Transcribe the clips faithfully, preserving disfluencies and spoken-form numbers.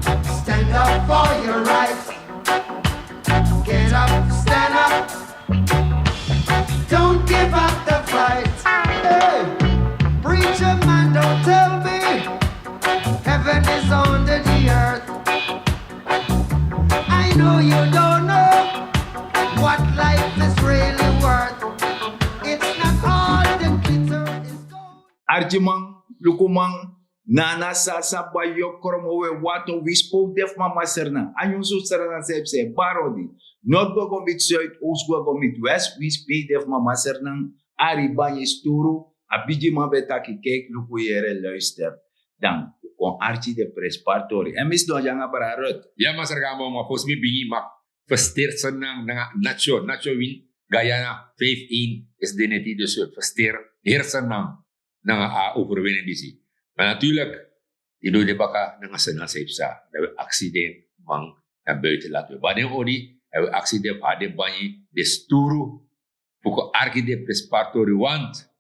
Stand up for your rights. Get up, stand up. Don't give up the fight. Hey, preacher man, don't tell me heaven is under the earth. I know you don't know what life is really worth. It's not all the glitter is gold. Arkiman, lukuman, nana sasa bayokromo we wato wispo def mama sernan. Anyunsu sernan sepse barodi. Not go go mit zuid, oost go go mit west, wispi def mama sernan. Ari banyi sturu, a bigi man betaki kek, luku yere luister. Dan kon arki de prespartori. En mis don janga bararot. Ya masargamo ma fosi mi bigi mak. Fester senang nanga nacho nacho win. Guyana vijf één is de neti dus fester. Her senang nanga a overwinning disi. Maar natuurlijk, die doet de baka nanga senang sepsa. Dat we accident mang naar buitenland we baden odi. En we accident hadden banyi de sturu. Fuko arki de prespartori want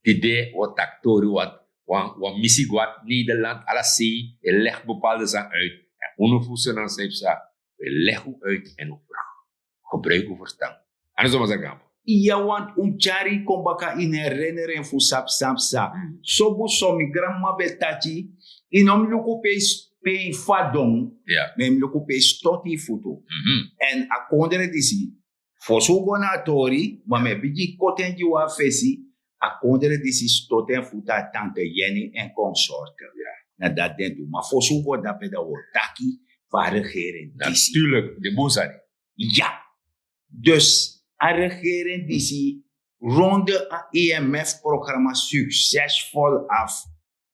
tide o taktori want wan misi gwat Nederland ala sei e leg bepaalde san uit. En unu fu senang sepsa we leg u uit en u vraag gebruik u verstaan. Ano so masargamo. Iya want un tyari kon baka in herinnering fu sapsapsa. Sobu so mi granma ben taki. In om luku pe pe fadon. Ma in luku pe stoti futu. En a kondre disi fosi un go na a tori ma mi e bigin koti en gi wan fesi. A kondre disi stoti en futu a tante yeni en konsorte. Na dati den du ma fosi un go dape dan un o taki fu a regering disi. Natuurlik den bun sani. Ya. Dus a regering disi ronde a imf programma succesvol af.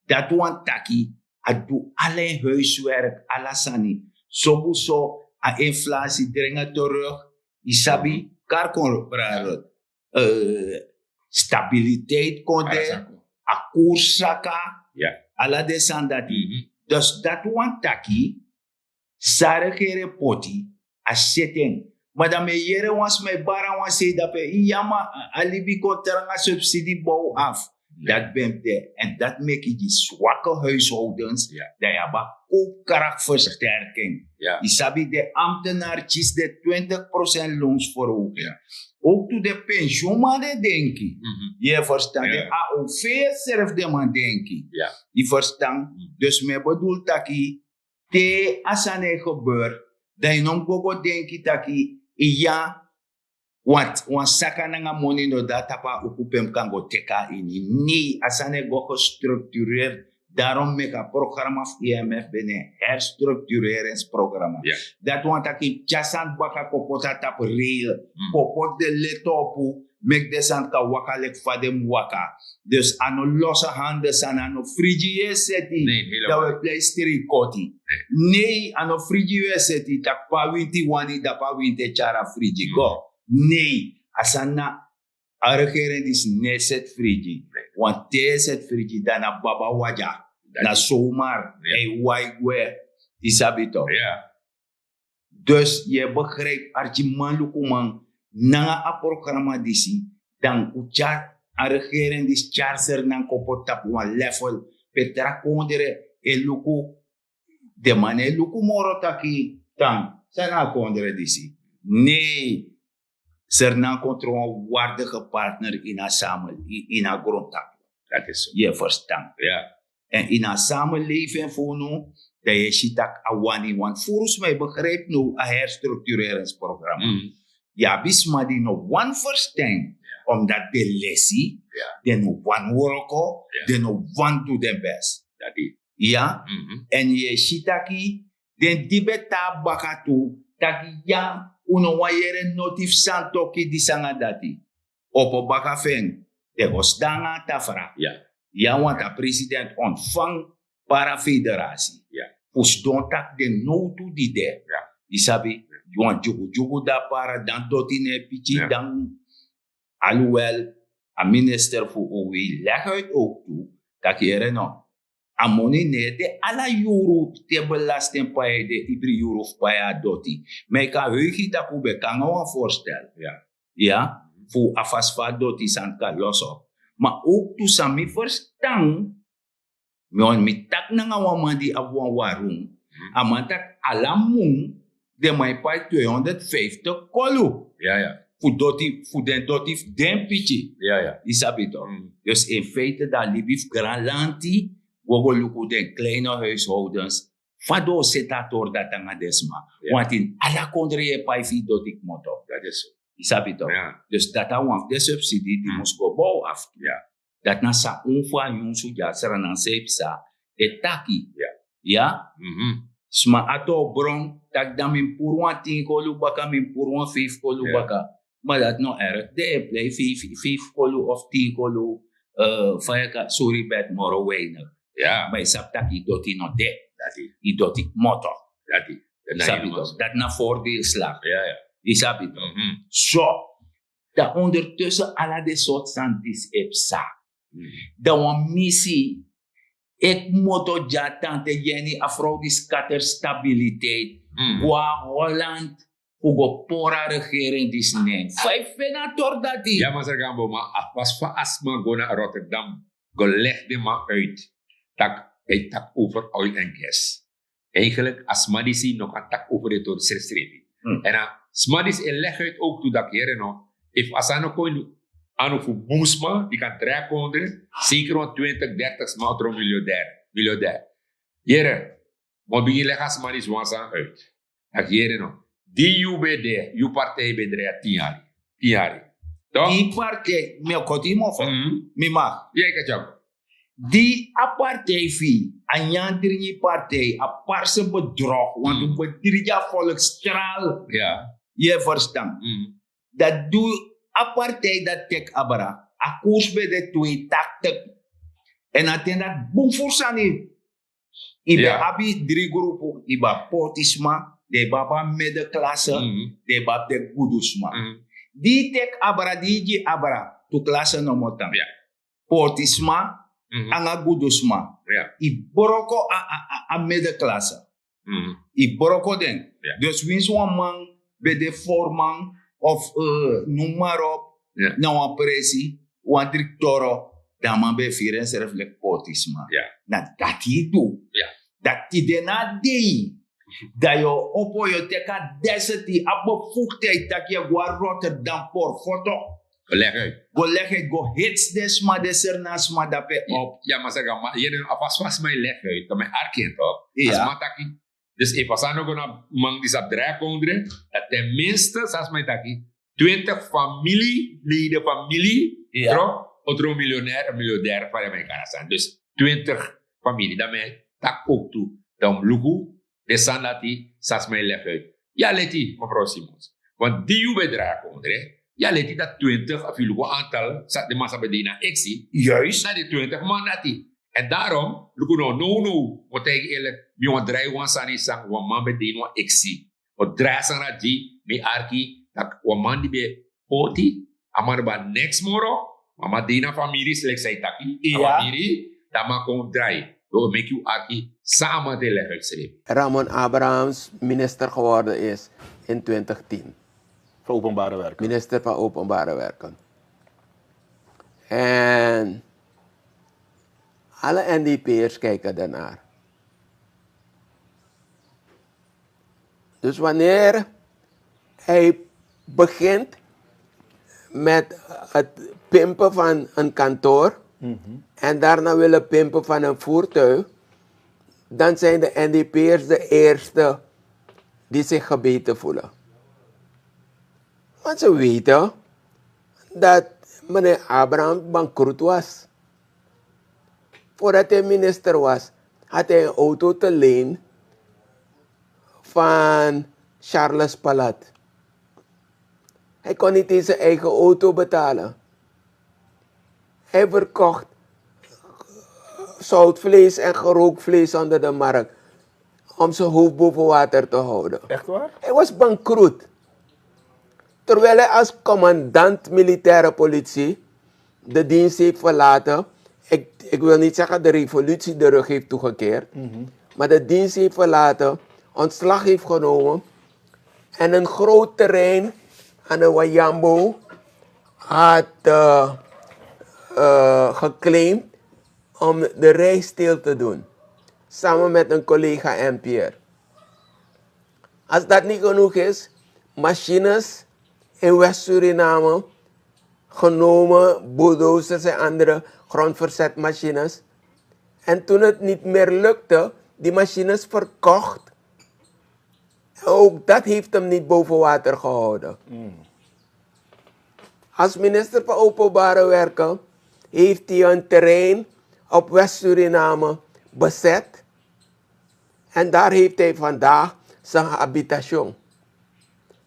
Dati wani taki a du ala en huiswerk ala sani. Sobu so a inflasi dringe terug. Yu sabi kari kon brarot. Stabiliteit kon de. A koers saka. Ala den sani dati. Dus dati wani taki san a regering poti a seti en. Ma dan mi e yere wan sma e bari na wan sei dape iya ma a libi kon tranga subsidi bow af. Dati ben mus de. Èn dati meki gi swake huishoudens dan yu abi a koopkrakti versterking. Yu sabi den ambtenari kisi den twintig procent loonsverhoging. Ook tu den pensioenman den denki. Yu e verstan den a o fesi srefi den man denki. Yu verstan? Dus mi e bedul taki te a sani e gebeur dan yu no mus go go denki taki iya want wan saka nanga moni no de na tapu a uku pe mi kan go teki na ini. Nei a sani e go gestructureerd. Darom meki a programma fu imf ben na en herstructureringsprogramma. Dati wani taki yu tyari sani baka kon poti na tapu reil. Kon poti den leti opu meki den sani kan waka leki fa den mus waka. Dus a no losse hande sani a no frigi yu e seti. Dan wi e plei stri koti. Nei a no frigi yu e seti tak' pe a winti wani dapu a winti e tyari a frigi go. Nei a sani na a regering disi no e seti frigi. Wanti e seti frigi dan na baba wadya na somar. Èn yu wai gwe. Yu sabi to. Dus yu e begripi arkiman lukuman nanga a programma disi dan un tyari a regering disi tyari sernan kon poti tapu wan level pe tra kondre e luku. Den man no e luku moro taki tan san na a kondre disi. Nei sernan kon tron wan wardige partner ini a sama ini a grontapu. Yu e verstan? Èn ini a sameleving fu unu dan yu e si tak' a wani wani furu sma e begripi now a herstructureringsprogramma. Yu abi sma di no wani ferstan omdati den lesi den no wani wroko. Den no wani du den best. Iya. Èn yu e si taki den di ben tan na baka tu taki ya un no wani yere noti fu santoki disi nanga dati. Opo baka fu en den go sidon nanga a tafra. Ya want a president ontfang para federasi fu sidon taki den nowtu di de. Yu sabi wan dyugudyugu de a para dan doti na e piki dan. Aluwel a minister fu owei legi uit owktu taki yere no a moni no e de ala yuru te belasting pai e de ibri yuru fu pai a doti. Ma yu kan heigi tak' un ben kon nanga wan forstel ya fu a fasi fu a doti sani kan loso. Ma owktu san mi ferstan mi taki nanga wan man di abi wan warun A man taki ala mun den man e pai tweehonderdvijftig kolu. Fu doti fu den doti fu den piki. Yu sabi to. Dus in feite dan libi fu gran lanti go go luku den kleine huishoudens fa den o seti a tori dati nanga den sma. Want in ala kondre yu e pai fu yu doti kmoto. Yu sabi to. Dus dati na wan fu den subsidi di mus go bow afu. Dati na san un fu a nyunsu di a sranan sei psa e taki. Ya. Sma ati o bron taki dan mi mus puru wan tin kolu baka mi mus puru wan feifi kolu baka. Ma dati no erg den e plei feifi kolu of tin kolu. Fa yu e kari suri bed moro weinig. Ma yu sabi tak' yu doti no de. Yu doti kmoto. Yu sabi to. Dati na vordeelslag. Yu sabi to. So dan ondertussen ala den sortu sani disi e psa. Dan wan misi e kmoto gi a tante yeni a frow di skater stabiliteit go na holland fu go pori a regering disi nen fa yu feni a tori dati. Ya masra gambo ma a pas fa a sma go na rotterdam go legi den man uit tak' a e taki over oil en gas. Eigenlik a sma disi no kan taki over den tori srefsrefi. Èn a sma disi e legi uit ouk tu daki yere no efu a sani no kon ini anu fu bun sma di kan drai a kondre seker wan twintig dertig sma o tron miliodair. Yere mo bigin legi a sma disi wan sani uit. Daki yere no di yu ben de yu partij ben drai a tin yari. Tin yari. Di partij mi o koti yu mofo. Mi mag ya yu kan tyago. Di a partij fu yu a nyan dringi partij a parse bedrog want un bedrigi a volk stral. Yu e verstan? Dati du a partij dati teki abra a koers ben de tweetaktik. Èn a ten dati bun furu sani. Yu ben abi dri grupu yu ben abi portisma, den yu ben abi a medeklase, den yu ben abi den gudusma. Di yu teki abra di yu gi abra tu klase nomo tan. Portisma nanga gudusma. Yu broko a medeklase. Yu broko den. Dus winsi wan man ben de forman of num marop na wan presi, wan driktoro, dan a man ben e firi ensrefi leki portisma. Na dati yu du. Dati tide na a dei dan yu o opo yu o teki a deseti a befukti yu taki yu e go na rotterdam porfoto. Go legi uit go hits den sma den sernan sma dape op. Ya masra gambo ma yere no a fasi fa a sma e legi uit dan mi e arki en tok. A sma taki. Dus efu a sani no go na man di sabi drai a kondre, dan ten minste san sma e taki twintig famili, leden famili, tron o tron milionair en milionair fari a man e kari a sani dus twintig famili dan mi e taki ouk tu. Dan un mus luku den sani dati san sma e legi uit. Yu a leti mevrouw simons. Want di yu ben drai a kondre yu a leti dati twintig efu yu luku antal san den man san ben de ini a eksi na den twintig man dati. Èn darom luku no nownow, mi o taigi erlik, mi wani drai wan sani san wan man ben de ini wan eksi. Mi o drai a sani na gi mi arki tak' wan man di ben e poti a man no ben a neks moro. Ma a man de ini a famiri sleki san yu taki a famiri, dan a man kon drai. Wi o meki yu arki san a man de legi uit srefi. Ramon abrahams minister geworden is in twintig tien. Minister van openbare werken. En alle N D P'ers kijken daarnaar. Dus wanneer hij begint met het pimpen van een kantoor en daarna willen pimpen van een voertuig, dan zijn de N D P'ers de eerste die zich gebeten voelen. Want ze weten dat meneer Abraham bankroet was. Voordat hij minister was, had hij een auto te leen van Charles Palat. Hij kon niet eens zijn eigen auto betalen. Hij verkocht zoutvlees en gerookt vlees onder de markt om zijn hoofd boven water te houden. Echt waar? Hij was bankroet. Terwijl hij als commandant militaire politie de dienst heeft verlaten. Ik, ik wil niet zeggen de revolutie de rug heeft toegekeerd, maar de dienst heeft verlaten, ontslag heeft genomen en een groot terrein aan de Wayambo had uh, uh, geclaimd om de rijsteel te doen. Samen met een collega N P R. Als dat niet genoeg is, machines in West-Suriname genomen, bulldozers en andere grondverzetmachines. En toen het niet meer lukte, die machines verkocht. Ook dat heeft hem niet boven water gehouden. Als minister van Openbare Werken heeft hij een terrein op West-Suriname bezet. En daar heeft hij vandaag zijn habitation.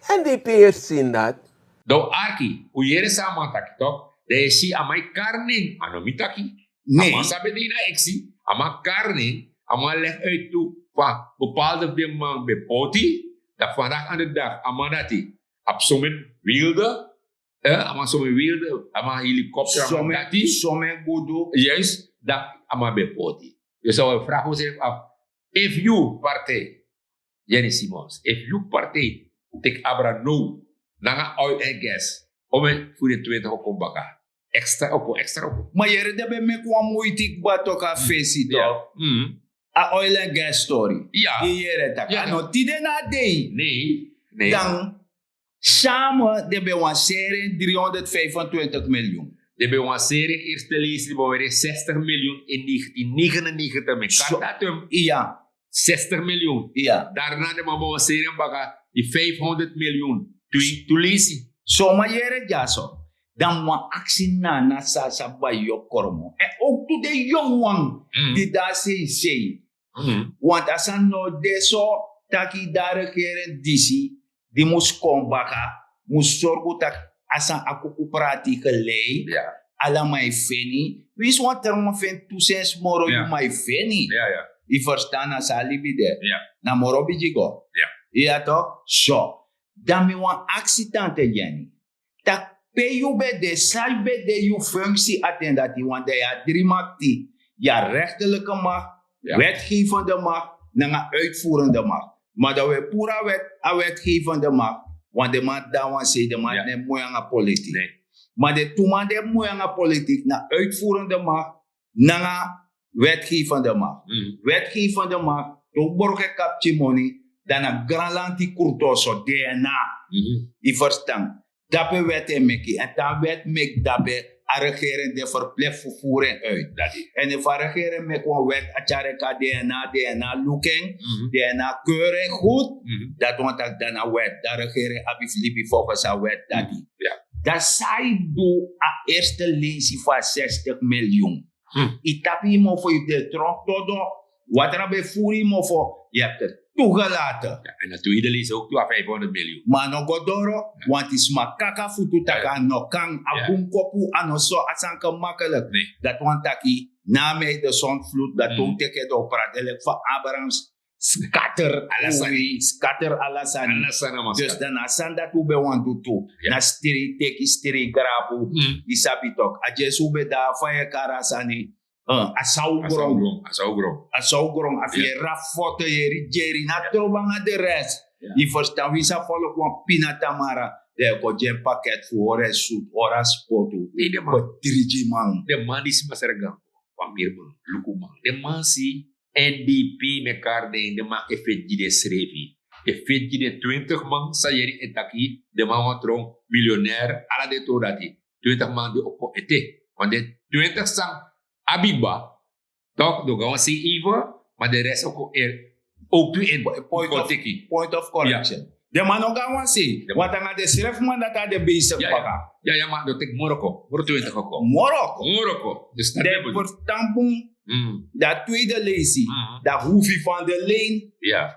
En die peers zien dat. Dan arki, un yere san a man taki tok, dan yu si a man e kari nen, a no mi taki. A man sabi de ini a eksi, a man kari nen, a man leg uit tu fa bepaalde fu den man ben poti, dan vandaag aan de dag a man dati abi somen wilde, a man somen wilde, a man helikopter, a man dati, somen gudu. Juist, dan a man ben poti. Dus a wi e vraag unsrefi af, efu yu partij, Jenny Simons, efu yu partij teki abra now nanga oil en gas, omeni fu den twintig o kon baka, extra o kon, extra o kon. Ma yere, den ben meki wan muiti kba tok a fesi tok. A oil en gas story. Yu yere taki a no tide na a dei. Dan same den ben wan seri en dri honderd vijfentwintig miljoen. Den ben wan seri en, eerste leisi di ben weri zestig miljoen in negentien negenennegentig, mi kari datum. Zestig miljoen. Daarna den man ben wan seri en baka di vijfhonderd miljoen. Twi tu leisi. So ma yere dyaso, dan mi wan aksi nana san a sabi bai yu o kromo, èn ook tu den yongu wan di de na seisei. Want a sani no de so taki yu de na regering disi di mus kon baka, mus sorgu taki a sani, a kuku prati gelei. Ala man e feni, winsi wan tra man feni tu sensi moro, yu man e feni. Yu ferstan, na so a libi de. Na moro bigi go. Iya tok. So dan mi wan aksi tante Jenny, taki pe yu ben de, san yu ben de, yu funksi a ten dati, want dan yu a dri makti, yu a rechterlijke macht, wetgevende macht nanga uitvoerende macht. Ma dan wi e puru a wet, a wetgevende macht, want den man de na wan sei, den man no e moi nanga politik. Ma den tu man di e moi nanga politik na uitvoerende macht nanga wetgevende macht. Wetgevende macht, te un broko e kapti moni, dan na granlanti krutoso DNA. Yu ferstan? Dape wet e meki, èn te a wet meki dape, a regering de verplicht fu voer en uit. Èn efu a regering meki wan wet, a tyari en kon na DNA, DNA luku en, DNA keur en goed, dati wani taki dan na wet, dan regering abi fu libi volgens a wet dati. Dan san yu du a eerste leisi fu a zestig miljoen? Yu tapu yu mofo, yu de tron todo, watra ben furu yu mofo, yu abi tu gelate. En a tweede leisi ook tu a vijfhonderd miljoen. Ma a no go doro, want yu sma kaka futu taki a no kan, a bun kopu, a no so, a sani gemakkelijk. Dati wani taki na mi de zondvloed, dati un teki en, dan un prati leki fa Abrahams scatter ala sani. Scatter ala sani. Dus dan na a sani dati un ben wani du tu. Na stri teki, stri grabu. Yu sabi tok, a dyesi un ben de na fa yu e kari a sani, a sawgron. A sawgron, a fu yere a foto, yere dyeri na trobo nanga de rest. Yu ferstan? Winsi a folo kon wan pina tamara, dan yu kon gi en paket fu hori en sutu, hori a spotu. Bedrigiman. Den man disi, masra Gambo, famiri man, luku man, den man si N D P meki a den, den man e feti gi densrefi. E feti gi den twintig man san yere en taki den man wani tron miljonair, ala den tori dati. Twintig man di o kon ete. Want den twintig san abi kba, tok, den o go na wan sei even, ma den rest o kon ete. Ook tu en point of, point of correction. Den man no go na wan sei, want nanga densrefi man dati a de bezig baka. Ya, ya, ma den o teki moro kon, moro twintig o kon. Moro kon. Moro kon. Dus den ferstan bun. Dan a tweede leisi, dan Hoefi van der Leen,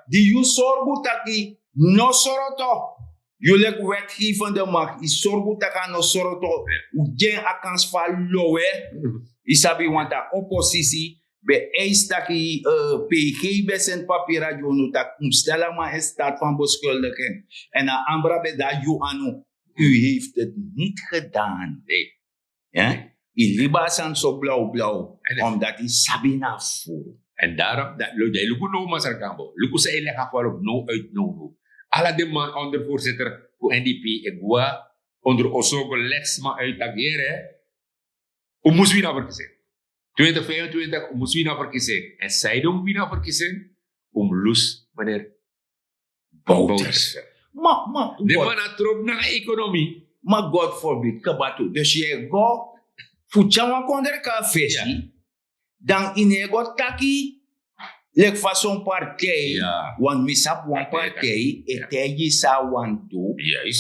di yu sorgu taki no sroto. Yu leki wetgevende macht, yu sorgu taki a no sroto. Un gi en a kans fu a lowe. Yu sabi, want a oppositie ben eisi taki, eh, P G ben seni papira gi unu taki un mus stel a man in staat van beschuldiging. En a ambra ben de na yu anu. U heeft het niet gedaan. Yu libi a sani so blauwblauw, omdat yu sabi na furu. En daarom, dan yu luku now, masra Gambo, luku san e leki a falo now uit now now. Ala den man, ondervoorzitter fu N D P, e gwe na ondro oso go leki sma uit taki yere, un mus wini a verkiezing. Twintig vijfentwintig, un mus wini a verkiezing. En san ede un mus wini a verkiezing, un mus lusu meneer Bowters. Ma ma den man na tropu nanga ekonomi. Ma god forbid kaba tu dus yu e go fu tyari wan kondre kon na fesi. Dan yu no e go taki leki fa son partij. Want mi sabi wan partij e taigi yu san a wani du.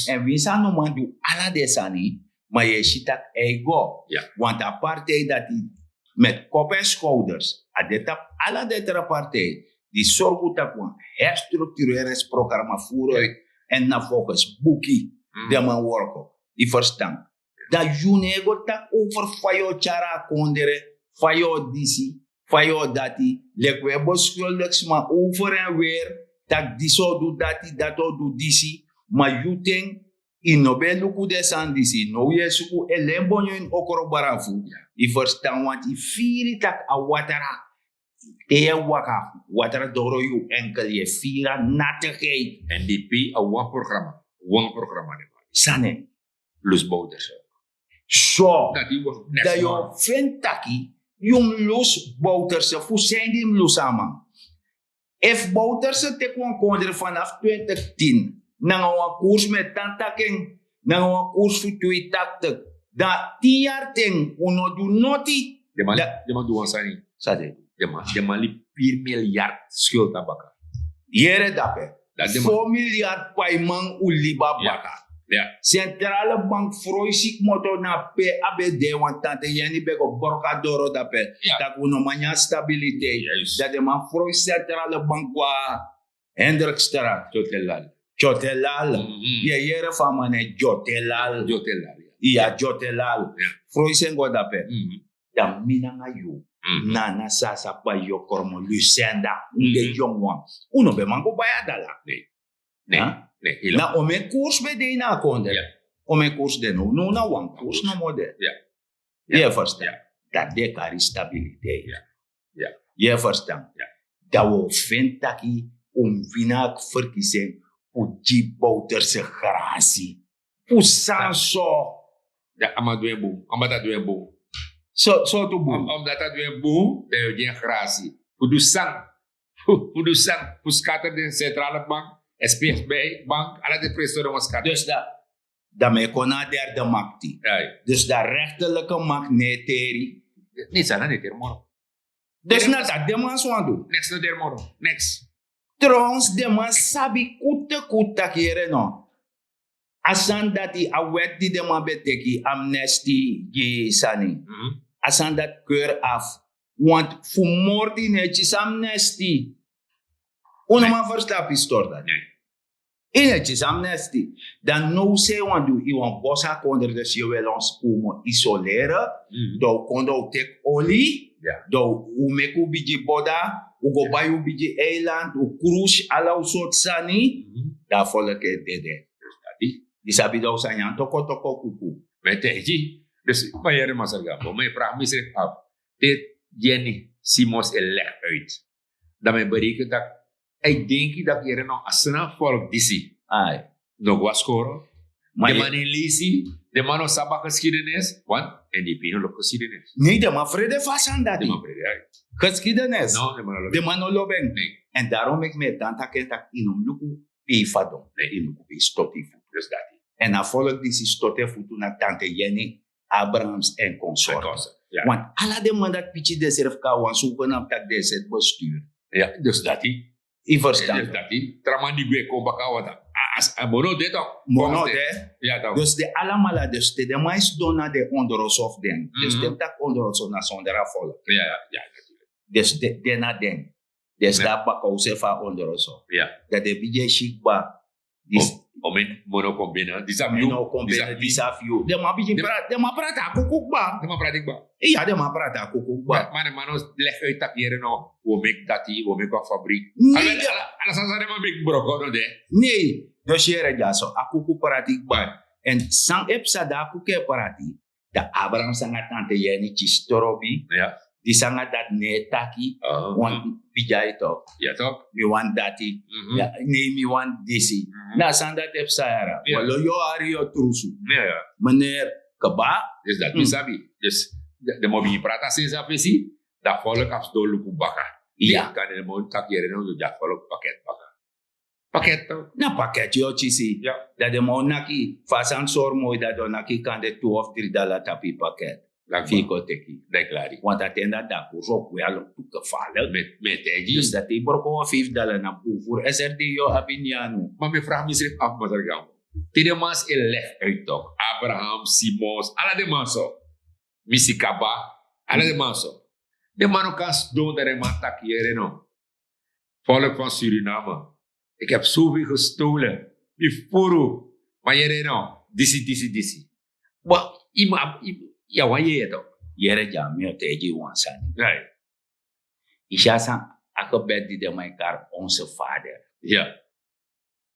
Èn winsi a no man du ala den sani, ma yu e si tak' a e go. Want a partij dati met kop èn skowders a de tapu ala den tra partij di sorgu tak' wan herstruktureresprograma furu uit. Èn na folgens buki den man worko. Yu ferstan? Dan yu no e go taki over fa yu o tyari a kondre, fa yu o disi, fa yu o dati. Leki wi e beskuldig sma over èn weri tak' disi o du dati dati o du disi. Ma yu ten yu no ben e luku den sani disi now yu e suku elenbonyo ini okro brafu. Yu ferstan wanti yu firi tak' a watra te yu e waka watra doro yu enkel yu e firi a natigheid. Èn di pei a wan programa wan programa den man sani. Lusu bowterse. So dan yu o feni taki yu mus lusu bowterse fu san yu di mus lusu a man. Efu bowterse teki wan kondre fanafu twintig tin nanga wan kurs mi e tan taki en nanga wan kurs fu twetaktik, dan a tin yari ten un no du noti. Den man du wan sani. San den du? Den man libi piri milyard skultu na baka. Yere dape. Fo milyard paiman un libi na baka. Sentrale bank froisi kmoto na pe a ben de wan tante yeni ben go broko a doro dape. Tak' un no man nyan stabiliteit. Dan den man froisi sentrale bank go na hendrikstrat. Tyotelal. Yu e yere fu a man nen dyotelal. Iya dyotelal. Froisi en go dape. Dan mi nanga yu nana sasa bai yu o kromo lusenda un de yongu wan. Un no ben man go bai a dala. Na omen kurs ben de ini a kondre. Omen kurs de now now na wan kurs nomo de. Yu e ferstan? Dati den e kari stabiliteit. Yu e ferstan? Dan wi o feni taki un mus wini a ferkisi en fu gi bowterse grasi. Fu san so? Dan a man du en bun a man dati du en bun. Sortu bun? Omdat a du en bun dan yu o gi en grasi fu du san? Fu du san? Fu skater den sentrale bank, spsb bank ala den presi so den wan skater. Dus dan dan mi e kon na a derde makti. Dus dan rechterlike makti no e teri. Ni san na no e teri moro. Dus na dati den man so wan du. Neks no teri moro. Neks. Trons den man sabi kute kute taki yere no? A sani dati a wet di den man ben teki amnesti gi sani. A sani dati keur afu. Want fu mordi no e kisi amnesti. Un no man ferstan a pistori dati. Yu no e kisi amnesti. Dan now san yu wani du yu wani bosi a kondre dus yu e weli wan spumo isolere. Dan un kon dan un teki oli. Dan un meki un bigin boda. Un go bai un bigin eiland un krus ala un sortu sani. Dan a folki e dede. Yu sabi dan un sa nyan toko toko kuku. Mi e taigi. Dus ma yere masra gambo mi e praki misrefi afu. Te yeni simos e legi uit. Dan mi e bereken tak' a e denki dati yere no a sna folki disi. No go a skoro. Den man no e lisi. Den man no sabi a geskidenis. Want en di pino lobi geskidenis. Nei den man frede fu a sani dati. Geskidenis. Den man no lobi en. En darom meki mi e tan taki en tak' yu no mus luku pe yu fadon. Yu luku pe yu stoti yu futu. Èn a folki disi stoti en futu na tante yeni, abrahams èn konsorte. Want ala den man dati piki densrefi kon na wan suku na mus taki den e seti besturu. Dus dati. Yu ferstan? Tra man di gwe kon baka wata. A mono de tok. Mono de. Dus den alamala dus te den man e sidon na den ondroso fu den dus den mus taki ondroso na sondra folki. Dus den na den. Den e sidon na baka un seri fu a ondroso. Dan den bigin e si kba. Disi. Mono kon bini disi a fu yu. Den man bigin prati den man prati a kuku kba. Den man prati kba. Iya den man prati a kuku kba. Ma den man no legi uit taki yere no wi o meki dati wi o meki wan fabrik. Ala sani san den man meki broko no de. Nei. Dus yere dyaso a kuku prati kba. Èn san e psa dan a kuku e prati. Dan abraham sanga tante yeni kisi trobi. Di sanga dati no e taki. Wan pigi a yu tok. Mi wani dati. Nei mi wani disi. Na a sani dati e psa yara walo yu o hari yu o trusu. Meneer kaba. Dus dati mi sabi. Dus den mo bigin prati a sensi a fesi. Dan folki abi sidon luku baka. Iya. Kan den mo taki yere no yu dati folki paket baka. Paket. Na paket yu o kisi. Dan den man o naki, fa a sani sori moi, dan den o naki kande tu of dri dala tapu yu paket. Fi yu kon teki. Want a ten dati a kursu o gwe a loku gevaarlijk. Mi e taigi yu. Dus dati yu broko wan feifi dala na bun furu srd yu o abi ini yu anu. Ma mi e vraag misrefi afu masra Gambo. Te den man si e leg uit tok, Abraham, Simons, ala den man so, Misikaba, ala den man so. Den man no kan sidon dan den man taki yere no. Volk van Suriname, ik heb zoveel gestolen. Mi furu. Ma yere no, disi disi disi. Wan, yu man, yu a wan yeye tok. Yere dya, mi o taigi yu wan sani. Yu si a san, a gebed di den man e kari onze Vader.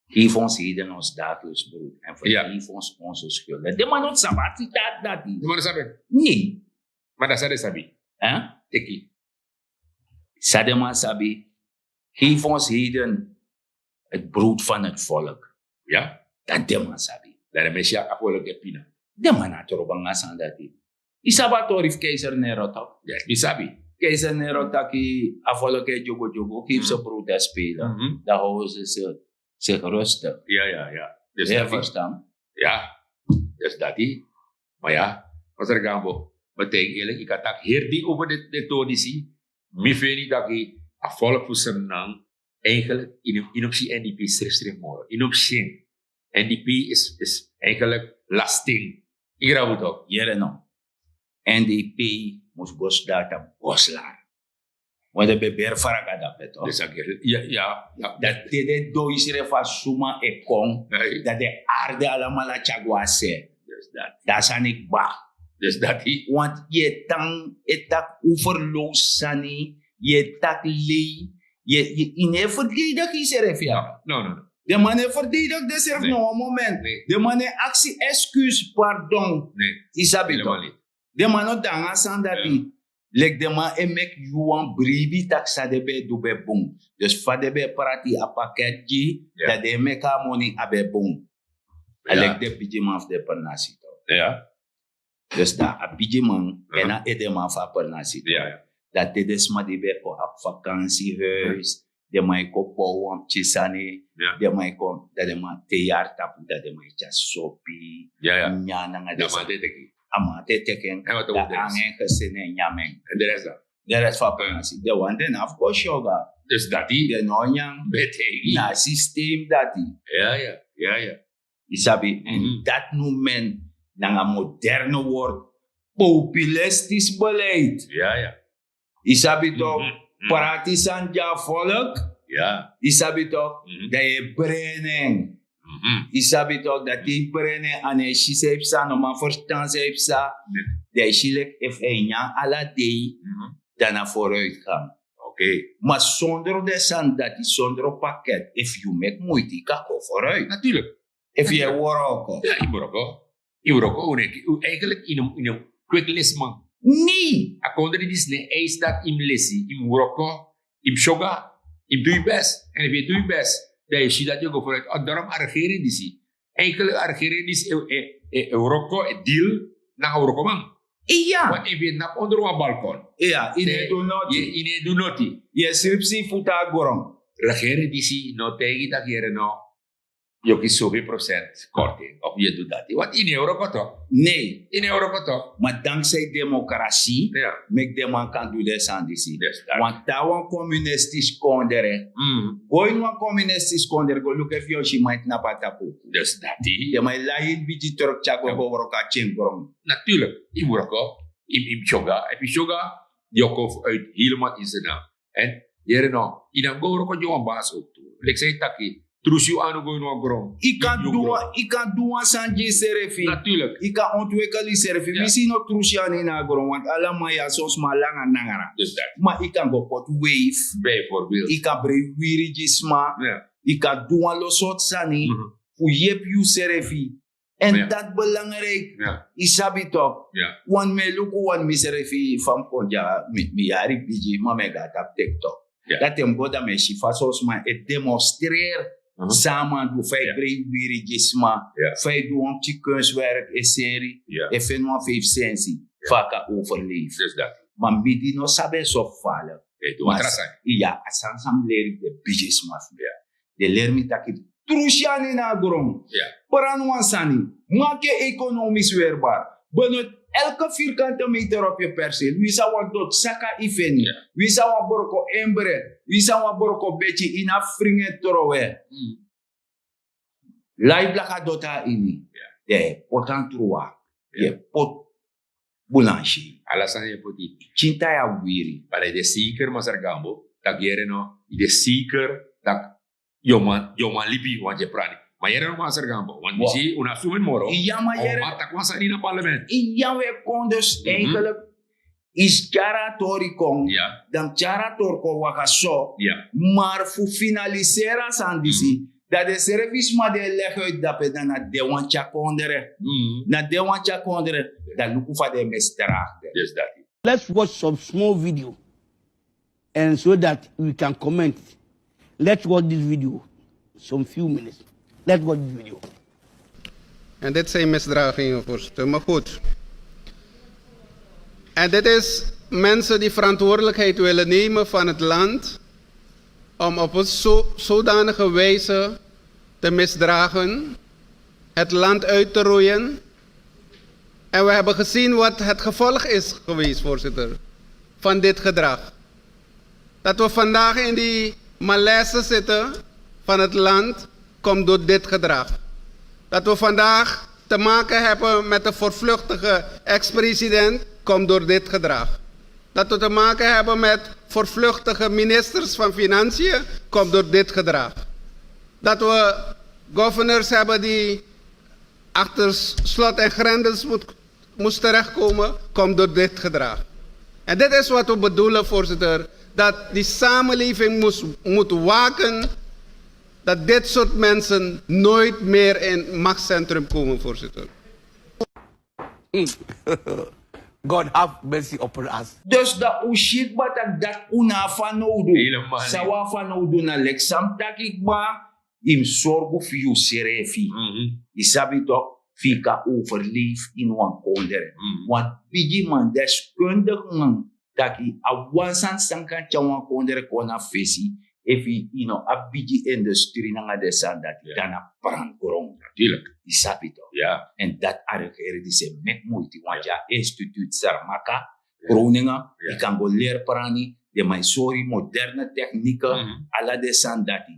Geef ons heden ons dagelijks brood en vergeef ons onze schulden. Den man no sabi a sitati dati. Den man no sabi. Nee. Ma dan san den sabi? Teki. San den man sabi? Geef ons heden het brood van het volk. Ya. Dan den man sabi. Dan den man si a volk e pina. Den man no trobi nanga sani dati. Yu sabi a tori fu keizer Nero tok? Yes, mi sabi. Keizer Nero taki a volk e dyogo dyogo, geef ze brood en spelen. Dan houden ze zich rustig. Ya, ya, ya. Dus dati. Ya, dus dati. Ma ya, masra Gambo, mi e taigi yu eerlijk, yu kan taki heri dei over den tori disi. Mi feni taki a volk fu Sranan, eigenlijk, yu no, yu no si N D P srefsref moro. Yu no si en. N D P is, is eigenlijk lasting. Yu grabu tok? Yere no. N D P mus go sidon tapu Goslar. Want den ben beri fraga dape tok. Dus a geri, ya, ya, ya. Dan te den doi srefi a suma e kon, dan den arde alamala tyari go a se. Dus dati. Dan a sani kba. Dus dati. Want yu e tan e taki overloos sani, yu e taki lei, yu e, yu, yu no e verdedig yusrefi ya. No, no, no. Den man no e verdedig densrefi na wan moment. Den man no e aksi excuus, pardon. Yu sabi tok. Den man no de nanga sani dati. Leki den man e meki yu wan bribi taki san den ben e du ben bun. Dus fa den ben e prati a paket gi, dan den e meki a moni a ben bun. A leki den bigiman fu den pernasi tok. Dus dan a bigiman èn a edeman fu a pernasi tok. Dan te den sma di ben e kon abi vakansi huis, den man e kon bow wan pikin sani, den man e kon, dan den man te yari tapu, dan den man e tyari sopi, nyan nanga den sani. A man te teki en, dan a nanga en gesin e nyan en. Den rest fu a pernasi, den wan den no abi kon syoga. Dus dati den no nyan. Na a systeem dati. Yu sabi, en dati noem men nanga moderne woord populistisch beleid. Yu sabi tok, prati sani gi a volk. Yu sabi tok, dan yu e breni en. Yu sabi tok, dan te yu breni en, a no e si san yu psa, no man ferstan san yu psa. Dan yu si leki efu a e nyan ala dei, dan na vooruitgang. Ma sondro den sani dati, sondro paket, efu yu meki muiti yu kan go vooruit. Efu yu e wroko. Ya, yu wroko. Yu wroko, un e, un, eigenlijk yu no, yu no kweki lesiman. Nee. A kondre disi no e eisi taki yu mus lesi, yu mus wroko, yu mus syoga, yu mus du yu best. En efu yu e du yu best, dan yu si dati yu e go vooruit. Daarom a regering disi, eigenlijk a regering disi e, e, e, e wroko, e deal nanga wrokoman. Iya. Want efu yu e napu onder wan balkon, iya, yu no e du noti. Yu no e du noti. Yu e sripi yu futu na gron. Regering disi no taigi yu taki yere no, yu o kisi zoveel procent korting of yu e du dati. Want yu no e wroko tok. Nee. Yu no e wroko tok. Ma dankzij democratie meki den man kan du den sani disi. Want te na wan communistisch kondre, go ini wan communistisch kondre, go luku efu yu o si man e tnapu na tapu. Dus dati. Den man e lai yu bigi truck tyari go, go wroko na tyen gron. Natuurlijk, yu mus wroko, yu mus, yu mus syoga. Efu yu syoga, yu o kon uit helemaal in Sranan. En yere no, yu no mus go wroko gi wan basi ook tu. Leki san yu taki, trusu yu anu go ini wan gron. Yu kan du wan, yu kan du wan sani gi yusrefi. Natuurlijk. Yu kan ontwikkel yusrefi. Wi si yu no trusu yu anu ini a gron, want ala man ya, son sma langa nangara. Dus dati. Ma yu kan go poti weef. Bijvoorbeeld. Yu kan brei wiri gi sma. Yu kan du wan lo sortu sani fu yepi yusrefi. En dati belangrijk. Yu sabi tok. Want mi e luku, want misrefi fa mi kon dya, mi, mi yari bigi, ma mi e go na tapu TikTok. Dan te mi go, dan mi e si fa son sma e demonstreer san a man du, fa yu brei wiri gi sma, fa yu du wan pikin kunstwerk, e seri, e feni wan feifi sensi, fa a kan overleef. Ma mi di no sabi en so fala. Ma, iya, a sani san mi leri fu den bigi sma fu mi. Den leri mi taki, tru syani na a gron. Pran wan sani. Maki en ekonomis werbar. Benut elke vierkante meter op yu perseel. Wi sa wan doti saka yu feni. Wi sa wan broko embre. Wi sa wan broko beti ini a fringi en trowe. Lai blaka doti na ini. Den e poti antruwa. Yu e poti bulansi. Ala sani yu e poti. Kinta yu a wiri. Ma dan yu de seker masra Gambo, tak' yere no, yu de seker tak' yu o man, yu o man libi wanti e prani. Ma yere no masra Gambo, want mi si un na sumini moro. Iya, ma yere. O man taki wan sani na parlement. Iya, we kon dus eigenlijk. Yu tyari a tori kon, dan tyari a tori kon waka so. Mar fu finaliseri a sani disi, dan den srefi sma di e legi uit dape, dan na den wan tyari kondre. Na den wan tyari kondre. Dan luku fa den e misdraag den. Let's watch some small video, and so that we can comment. Let's watch this video. Some few minutes. Let's watch this video. En dit zijn misdragingen, voorzitter. Maar goed. En dit is mensen die verantwoordelijkheid willen nemen van het land om op een zo, zodanige wijze te misdragen, het land uit te roeien. En we hebben gezien wat het gevolg is geweest, voorzitter, van dit gedrag. Dat we vandaag in die malaise zitten van het land, komt door dit gedrag. Dat we vandaag te maken hebben met de vervluchtige ex-president, komt door dit gedrag. Dat we te maken hebben met vervluchtige ministers van Financiën, komt door dit gedrag. Dat we governors hebben die achter slot en grendels moet, moest terechtkomen, komt door dit gedrag. En dit is wat we bedoelen, voorzitter, dat die samenleving moest, moet waken dat dit soort mensen nooit meer in machtscentrum komen, voorzitter. God have mercy upon us. Dus dan un si kba taki dati un no abi fanowdu. San un abi fanowdu na leki san mi taki kba, yu mus sorgu fu yusrefi. Yu sabi tok, fu yu kan overleef ini wan kondre. Wan bigiman, deskundigiman, taki a wan sani san kan tyari wan kondre kon na fesi, efu yu no abi bigi industri nanga den sani dati, dan na pran gron. Yu sabi tok. En dati a regering disi e meki muiti, want yu abi instituut Saramaka, Groningen, yu kan go leri prani, den man e sori moderne teknieken, ala den sani dati.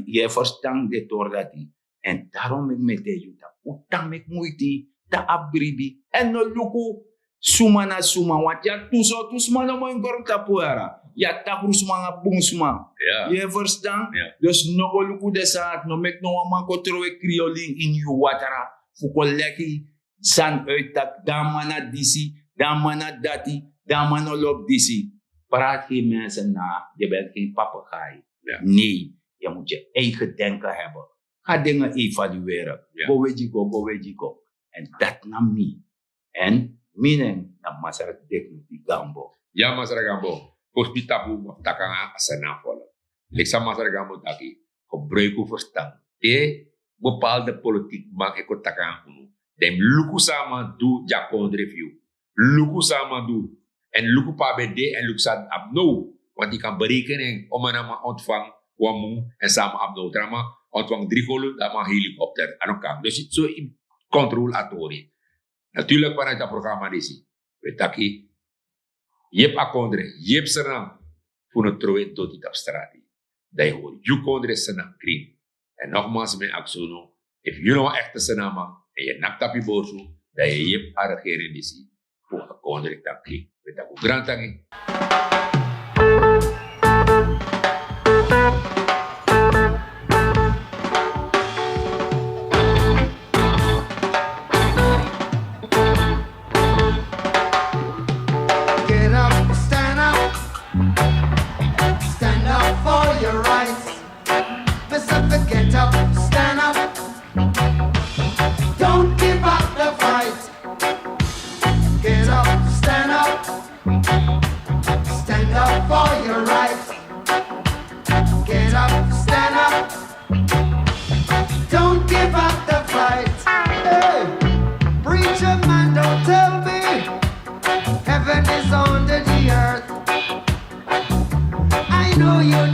Yu e ferstan den tori dati. En daarom meki mi e taigi yu taki un tan meki muiti, tan abi bribi, en no luku suma na suma, want yu abi tu sortu sma nomo ini grontapu yara. Yu abi takru sma nanga bun sma. Yu e ferstan? Dus no go luku den sani dati, no meki no wan man kon trowe krioli ini yu watra fu kon leki sani uit taki dan a man na disi, dan a man na dati, dan a man no lobi disi. Praat geen mensen na, je bent geen papegaai. Nee, je moet je eigen denken hebben. Ga dingen evalueren. Go wegi go, go wegi go. En dati na mi. En mi nen na Masra Dignity Gambo. Ya, Masra Gambo. Fosi mi tapu, mi o taki nanga a Sranan folku. Leki san Masra Gambo taki, gebruik un ferstan. Te bepaalde politiek man e kon taki nanga unu, dan yu mus luku san a man du gi a kondre fu yu. Luku san a man du. En luku pe a ben de en luku san a abi now. Want yu kan bereken en, omeni a man ontvang wan mun, en san a man abi now. Te a man ontvang dri kolu, dan a man helikopter. A no kan. Dus so yu controle a tori. Natuurlijk, vanuit dat programma disi, we taki, yepi a kondre, yepi Sranan, fu no trowe doti tapu strati. Dan yu hori yu kondre Sranan krin. En nogmaals, mi e aksi unu, efu yu no wan echte Sranan man, en yu e naki tapu yu borsu, dan yu e yepi a regering disi fu a kondre tan krin. We taki un grantangi. Get up, stand up, stand up for your rights. Mister, get up, stand up. Don't give up the fight. Get up, stand up. Stand up for your rights. Get up, stand up. Don't give up the fight. Hey, preacher man, don't tell me heaven is under the earth. I know you